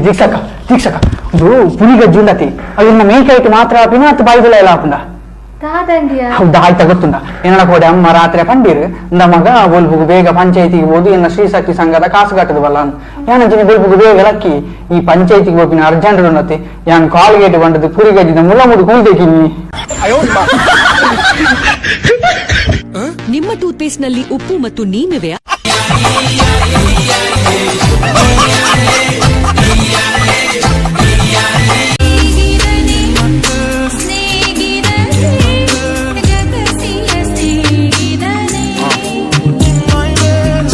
ದೀಕ್ಷಕ ದೀಕ್ಷಕ ಇದು ಪುಲಿಗಜ್ಜಿ ಉಂಡತಿ ಅದು ಇನ್ನ ಮೇಕೈಟ್ ಮಾತ್ರ ಆಪಿನ ಅತ್ತು ಬಾಯಿದೆಲ್ಲ ಎಲ್ಲ ಆಪುಂಡ. ದಾದಂಡಿಯ? ಹೌದಾ, ಆಯ್ತಾ ಗೊತ್ತುಂಡ ಏನಡ ಕೋಡೆ ಅಮ್ಮ ರಾತ್ರಿ ಪಂಡಿರು ಇಂದ ಮಗ ಬೊಲ್ಪುಗು ಬೇಗ ಪಂಚಾಯತಿಗೆ ಹೋದು ಎನ್ನ ಶ್ರೀಶಕ್ತಿ ಸಂಘದ ಕಾಸು ಕಟ್ಟದು ಬಲ್ಲ. ಯಾನಂಚಿನ ಬೊಲ್ಪುಗು ಬೇಗ ಲಕ್ಕಿ ಈ ಪಂಚಾಯತಿಗೆ ಹೋಗಿನ ಅರ್ಜೆಂಟ್ ಉಂಡತಿ ಯಾನ್ ಕಾಲ್ಗೇಟ್ ಬಂಡದು ಪುರಿಗಜ್ಜಿದ ಮುಲ್ಲ ಮುಡು ಕೂಲ್ದೇಕಿನಿ. ನಿಮ್ಮ ಟೂತ್ಪೇಸ್ಟ್ ನಲ್ಲಿ ಉಪ್ಪು ಮತ್ತು ನೀಮಿವೆಯಾ?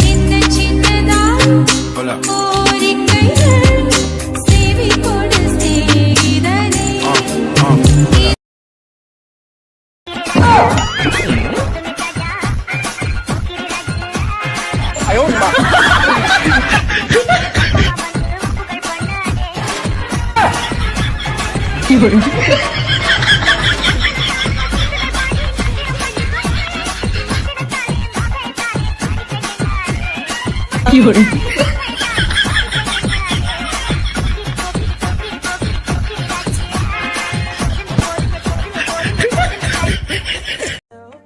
சின்ன சின்னதா கோரிக்கைகள் செவி கொடு சிநேகிதனே.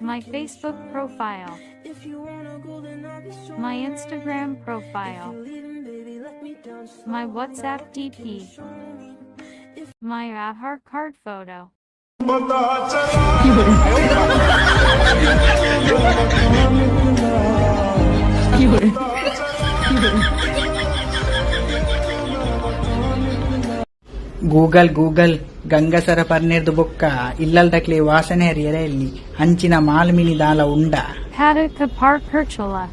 My Facebook profile. My Instagram profile. My WhatsApp DP. My Aadhaar card photo. Google Google ಗಂಗಸರ ಪರ್ನೆರ್ದು ಬೊಕ್ಕ ಇಲ್ಲಲ್ದಕ್ಲೆ ವಾಸನೆ ಹರಿಯರೆ ಇಲ್ಲಿ ಅಂಚಿನ ಮಾಲ್ಮಿನಿ ದಾಲ ಉಂಡ. Paddock Kapar Perchula.